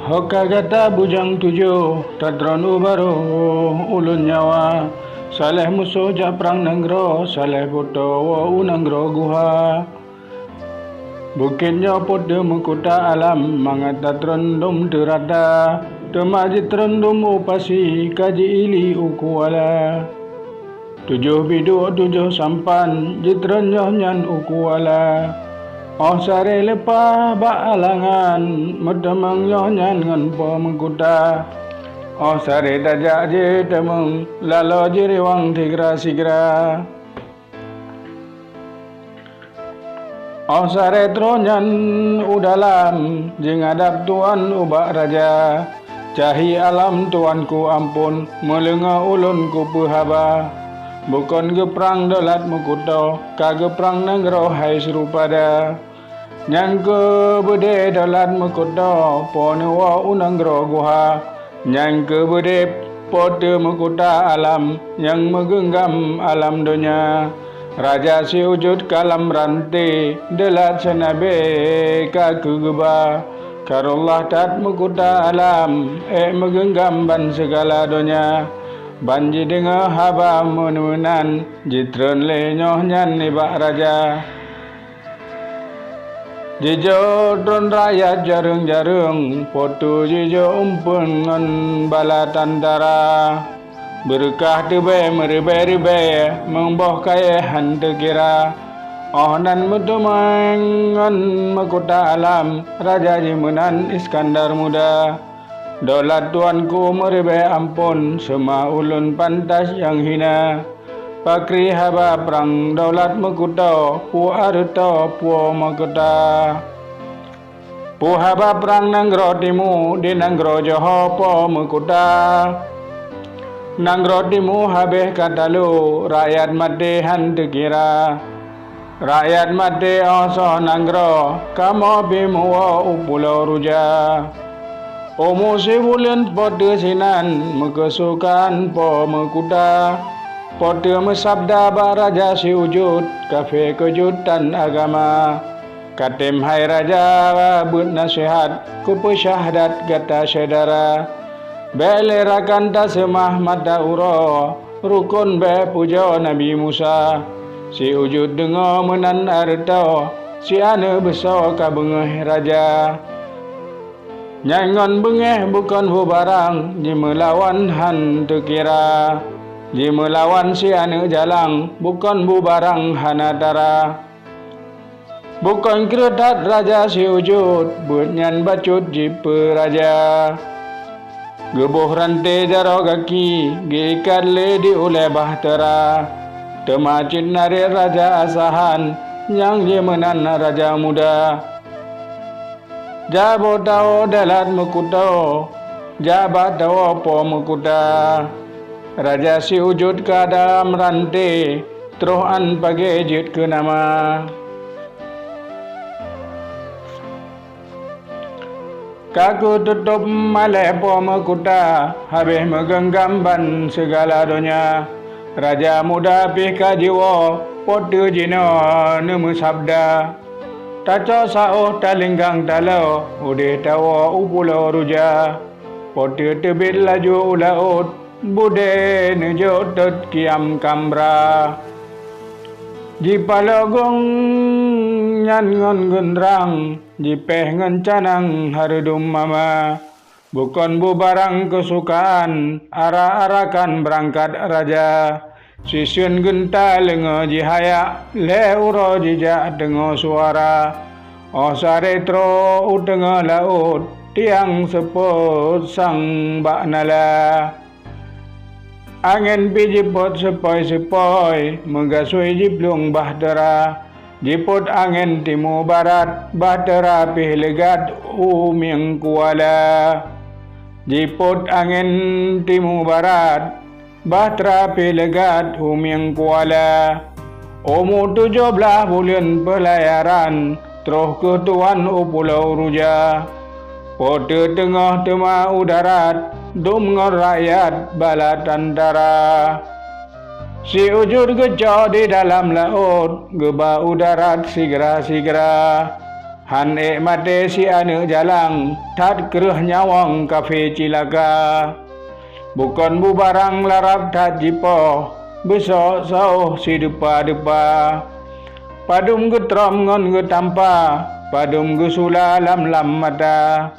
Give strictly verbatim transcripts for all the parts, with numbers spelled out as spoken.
Ho ka gata bujang tujoh, tatron u barôh ulôn nyawa. Saléh musoh jak prang nanggroe, saléh po teu woe u nanggroe guha. Bukét nyoe po teu meukuta alam, mangat tatron dum teurata. Teuma jitron dum u pasi, ka ji-ili u kuala. Tujoh biduek tujoh sampan, jitron nyoe nyan u kuala. Óh saré leupah bak alangan, meuteumong nyoe nyan ngon po meukuta. Óh saré tajak jiteumeung, laloe jiriwang sigra-sigra. Óh saré troh nyan u dalam, jingadab tuan ubak raja. Cahi alam tuanku ampôn, meuleungoe ulôn kupeuhaba. Bukon geuprang Daulat Meukutoe, ka geuprang nanggroe hai Srupada. Nyang keu beudé Daulat Meukutoe, po neuwoe u nanggroe guha. Nyang keu beudé po teu meukuta alam, nyang meugeunggam alam donya. Raja Siujôt ka lam ranté, Daulat Senabe ka keu geuba. Karoe that meukuta alam, ék meugeunggam ban sigala donya. Ban jideungoe haba meunan-meunan, jitron lé nyoe nyan nibak raja. Jijok tron rakyat jareueng-jareueng, po teu jijok umpeuen ngon bala tantara. Beureukah teubée meuribée-ribée, meung boh kayée han teukira. Óh nan meuteumé ngon meukuta alam, raja jih meunan Iskandar Muda. Daulat tuanku meuribée ampôn, seuma ulôn pantas nyang hina. Pakri haba prang Daulat Meukutoe, peue areutôe peue meukuta. Peue haba prang nanggroe timu, di nanggroe Johô po meukuta. Nanggroe timu habéh ka talo, rakyat maté han teukira. Rakyat maté óh soe nanggroe, kamoe pih meuwoe u Pulo Ruja. Umu sibuleuen po teu sinan, meukeusukaan po meukuta. Po teu meusabda bak Raja Siujôt, kafé keujutan agama. Katem hai raja beuet naseuhat, kupeusyahadat gata syedara. Bék lé rakan taseumah mata uroe, rukon bék pujoe Nabi Musa. Siujôt deungoe meunan areutôe, si aneuëk beusoe ka beungéh raja. Nyan ngon beungéh bukon bubarang, jimeulawan han teukira. Jimeulawan si aneuëk jalang, bukon bubarang hana tara. Bukon kreueh that Raja Siujôt, beuet nyan bacut jipeuraja. Geuboh ranté jaroe gaki, geuikat lé di ulée bahtera. Teuma cit narit Raja Asahan, nyang jih meunan Raja Muda. Jak boh tawoe Daulat Meukutoe, jak bak tawoe Po Meukuta. Raja Siujôt ka dalam ranté, troh án pagée jeuet keu nama. Ka keuteutôb malée Po Meukuta, habéh meugeunggam ban sigala donya. Raja Muda pih ka jiwoe, po teu jinoe neumeusabda. Tacok saôh talinggang taloe, udeh tawoe u Pulo Ruja. Po teu teubiet laju u laôt, budée neujok tot kiam kamra. Jipaloe gong nyan ngon geunrang, jipéh ngon canang hareudum mama. Bukon bubarang keusukaan, arak-arakan beurangkat raja. Siseuen geunta leungoe jihayak, lhée uroe jijak deungoe suara. Óh saré troh u teungoh laôt, tiang seupôt sang bak nala. Angén pih jipôt seupôi-seupôi, meugasui jiplueng bahtera. Jipôt angén timu barat, bahtera pih leugat u mieng kuala. Jipôt angén timu barat, bahtera pih leugat u mieng kuala. Umu tujoh blaih buleuen peulayaran, troh keuh tuan u Pulo Ruja. Po teu teungoh teuma u darat, dum ngon rakyat bala tantara. Siujôt geucok di dalam laôt, geuba u darat sigra-sigra. Han ék maté si aneuëk jalang, that kreueh nyawöng kafé cilaka. Bukon bubarang larab that jipoh, beusôk-sôk sideupa-deupa. Padum geutrôm ngon geutampa, padum geusula lam-lam mata.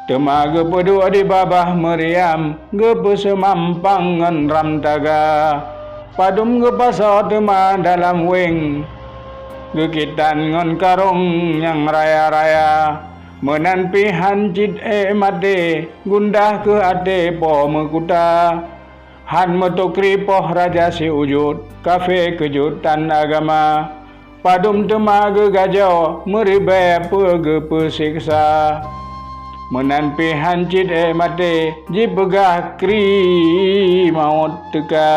Teuma geupeuduek di babah meuriam, geupeuseumang pang ngon ram taga. Padum geupasoe teuma dalam wéng, geukitan ngon karông nyang raya-raya. Meunan pih han cit ék maté, gundah keu até po meukuta. Han meutukri poh raja si ujôt, kafé keujôt tan agama. Padum teuma geugajoe, meuribée peue geupeuseksa. Meunan pih han cit ék maté, jipeugah kri mawöt teuka.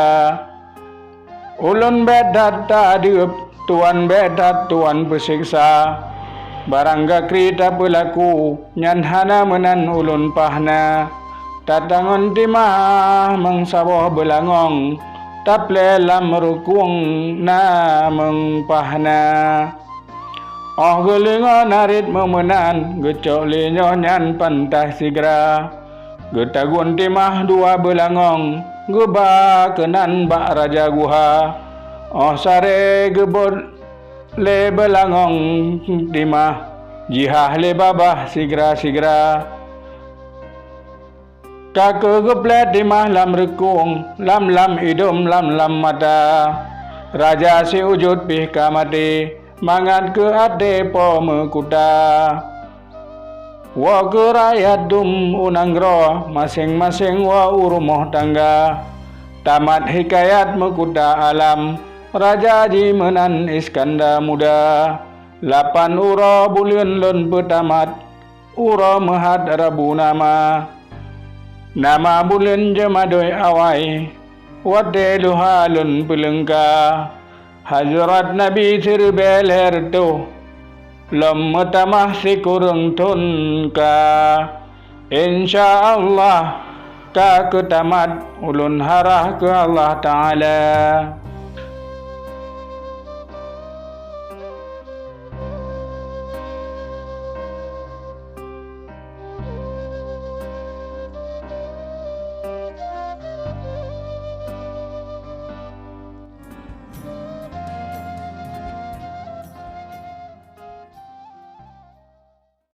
Ulôn bék that tadeueb, tuwan bék that tuwan peuseksa. Barang gakri tapeulaku, nyan hana meunan ulôn pahna. Tatangon timah meusaboh beulangöng, taplé lam rukung na meung pahna. Óh geulingoe narit meumeunan, geucok lé nyoe nyan pantai sigra. Geutagun timah dua beulangöng, geuba keunan bak raja guha. Óh saré geubot lé beulangöng timah, jihah lé babah sigra-sigra. Ka keuh geuplét timah lam reukong, lam-lam idom, lam-lam mata. Raja si ujôt pih ka maté, mangat keu até po meukuta. Woe keu rakyat dum u nanggroe, maséng-maséng woe u rumoh tangga. Tamat hikayat meukuta alam, raja jih meunan Iskandar Muda. Lapan uroe buleuen lôn peutamat, uroe meuhat Rabu nama. Nama buleuen Jeumadui awai, watée luha lôn peuleungka. Hazrat Nabi siribée lhée reutôh, lom meutamah sikureueng thon ka. Insya Allah, ka keutamat ulôn harah keu Allah Taala.